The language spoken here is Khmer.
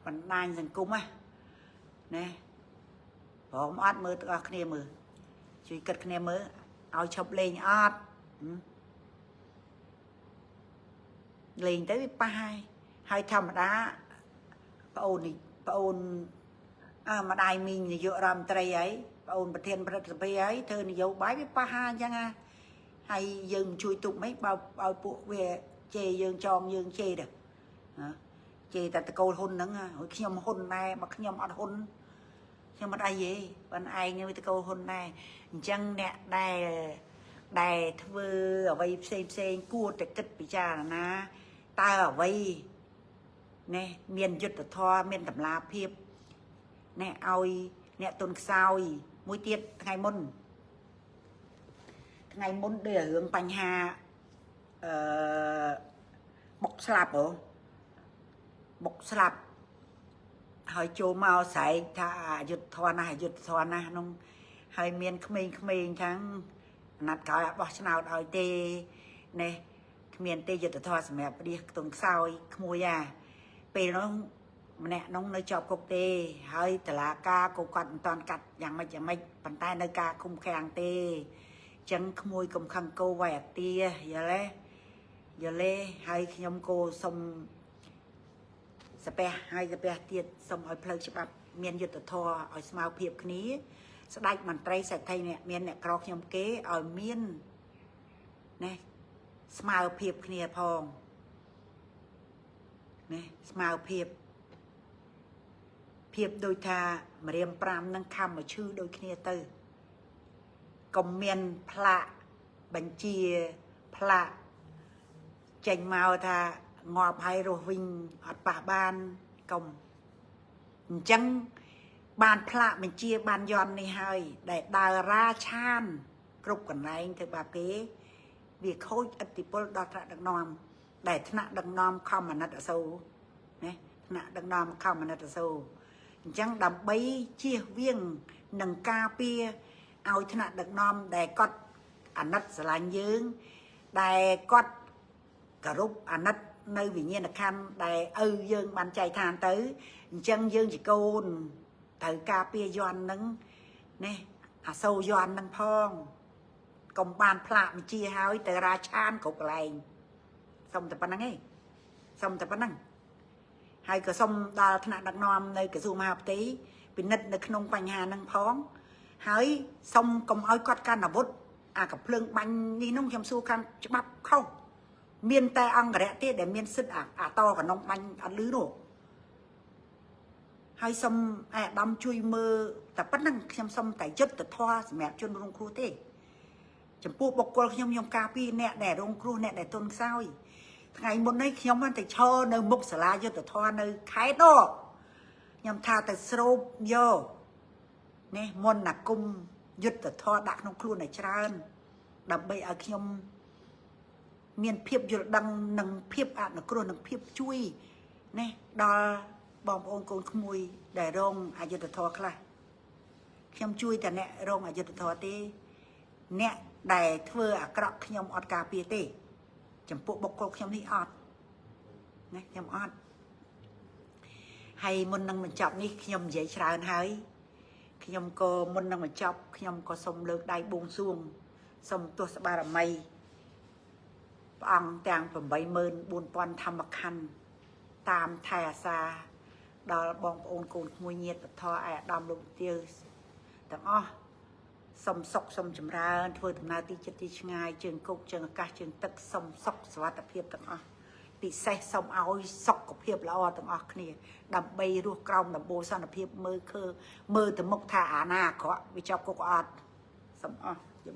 បណ្ដាញសង្គមណាណាព្រមអត់មើលទាំងអស់គ្នាមើលជួយគិតគ្នាមើលឲ្យឈប់លេងអត់លេងទៅវាប៉ះហើយហើយធម្មតាប្អូននេះប្អូនអើម្ដាយមីងនាយករដ្ឋមន្ត្រីហើយប្អូនប្រធានព្រឹទ្ធសភាហើយធ្វើនយោបាយវាប៉ះអញ្ចឹងណាហើយយើងមិនជួយទុកមិនបើឲ្យពួកវាជេរយើងចងយើងជេរទៅជេរតែតកូលហ៊ុនហ្នឹងហើយខ្ញុំហ៊ុនដែរបើខ្ញុំអត់ហ៊ុនខ្ញុំអត់អីទេប៉ុន្តែឯងវាតកូលហ៊ុនដែរអញ្ចឹងអ្នកដែលធ្វើអ្វីផ្សេងផ្សេងគួរតែគិតពិចារណាតើអ្វីនេះមានយុទ្ធធម៌មានតម្លាភាពនេះឲ្យអ្នកទុនខ្សោយមួយទៀតថ្ងៃមុនដូចរឿងបញ្ហាអឺបុកស្លាប់ហ៎បុកស្លាប់ហើយចូលមកស្រែកថាអយុត្តិធម៌ណាស់អយុត្តិធម៌ណាស់នោះហើយមានក្មេងៗทั้งអាណត្តិក្រោយអត់បោះឆ្នោតឲ្យទេនេះគ្មានទេយុត្តិធម៌សម្រាប់រាជទុនខ្សោយក្មួយអាពេលនោះម្នាក់នោះនៅជាប់គុកទេហើយតឡាការក៏គាត់មិនតាន់កាត់យ៉ាងម៉េចយ៉ាងម៉េចប៉ុន្តែនៅការឃុំឃាំងទេអញ្ចឹងក្មួយកុំខឹងគោវាយអាទាយល់ទេយល់ទេហើយខ្ញុំគោសុំសាពះហើយសាពះទៀតសុំឲ្យផ្លូវច្បាប់មានយុត្តិធម៌ឲ្យស្មើភាពគ្នាស្ដេចមន្ត្រីសេដ្ឋីអ្នកមានអ្នកក្រខ្ញុំគេឲ្យមានណាស្មើភាពគ្នាផងណាស្មើភាពភាពដូចថាម្រាម5នឹងខំមកឈឺដូចគ្នាទៅកុំមានផ្លាកបញ្ជាផ្លាកចេញមកថាងាប់ហើយរស់វិញអត់ប៉ះបានកុំអញ្ចឹងបានផ្លាកបញ្ជាបានយន់នេះហើយដែលដើររាឆានគ្រប់កន្លែងធ្វើបាបគេវាខូចឥទ្ធិពលដល់ថ្នាក់ដឹកនាំដែលថ្នាក់ដឹកនាំខំអាណិតអាសូរណាថ្នាក់ដឹកនាំខំអាណិតអាសូរអញ្ចឹងដើម្បីជៀសវាងនឹងការពារឲ្យថ្នាក់ដឹកនាំដែលគាត់អាណិតស្រឡាញ់យើងដែលគាត់គោរពអាណិតនៅវិញ្ញាណក្ខន្ធដែលឪយើងបានចែកឋានទៅអញ្ចឹងយើងជាកូនត្រូវការពារយន់នឹងនេះអាសូរយន់នឹងផងកុំបានផ្លាកបញ្ជាហើយទៅរាឆានគ្រប់កន្លែងសុំតែប៉ុណ្្នឹងឯងសុំតែប៉ុណ្្នឹងហើយក៏សុំដល់ថ្នាក់ដឹកនាំនៅក្រសួងមហាផ្ទៃពិនិត្យនៅក្នុងបញ្ហាហ្នឹងផងហើយសុំកុំឲ្យគាត់កាន់អាវុធអាកំភ្លើងបាញ់នេះនោះខ្ញុំសួរខាងច្បាប់ខុសមានតែអង្គរៈទេដែលមានសិទ្ធិអាតកណ្ដុងបាញ់អត់លឺនោះហើយសុំអាដាមជួយមើលតែប៉ុណ្្នឹងខ្ញុំសុំតែយុត្តិធម៌សម្រាប់ជនរងគ្រោះទេចំពោះបុគ្គលខ្ញុំខ្ញុំការពារអ្នកដែលរងគ្រោះអ្នកដែលទន់ខ្សោយថ្ងៃមុននេះខ្ញុំបានទៅឈរនៅមុខសាលាយុត្តិធម៌នៅខេត្តនោះខ្ញុំថាទៅស្រូបយកនេះមន្តអាគមយុត្តិធម៌ដាក់ក្នុងខ្លួនឲ្យច្រើនដើម្បីឲ្យខ្ញុំមានភាពយល់ដឹងនិងភាពអនុគ្រោះនិងភាពជួយនេះដល់បងប្អូនកូនក្មួយដែលរងអយុត្តិធម៌ខ្លះខ្ញុំជួយតែអ្នករងអយុត្តិធម៌ទេអ្នកដែលធ្វើអាក្រក់ខ្ញុំអត់ការពារទេចំពោះបុគ្គលខ្ញុំនេះអត់ណាខ្ញុំអត់ហើយមុននឹងបញ្ចប់នេះខ្ញុំនិយាយច្រើនហើយខ្ញុំក៏មុននឹងបញ្ចប់ខ្ញុំក៏សូមលើកដៃបួងសួងសូមទស្សបារមីព្រះអង្គទាំង 84000 ធម្មខណ្ឌតាមថែអាសាដល់បងប្អូនកូនក្មួយញាតិពធឯអាដាមលោកទាវទាំងអស់សូមសុខសូមចម្រើនធ្វើដំណើរទីចិត្តទីឆ្ងាយជើងគោកជើងអាកាសជើងទឹកសូមសុខសុវត្ថិភាពទាំងអស់ពិសេសសូមឲ្យសុខភាពល្អទាំងអស់គ្នាដើម្បីរស់ក្រោមដំបូលសន្តិភាពមើលឃើមើលទៅមុខថាអាណាអាក្រក់វាជាប់គុកអត់សូមអស់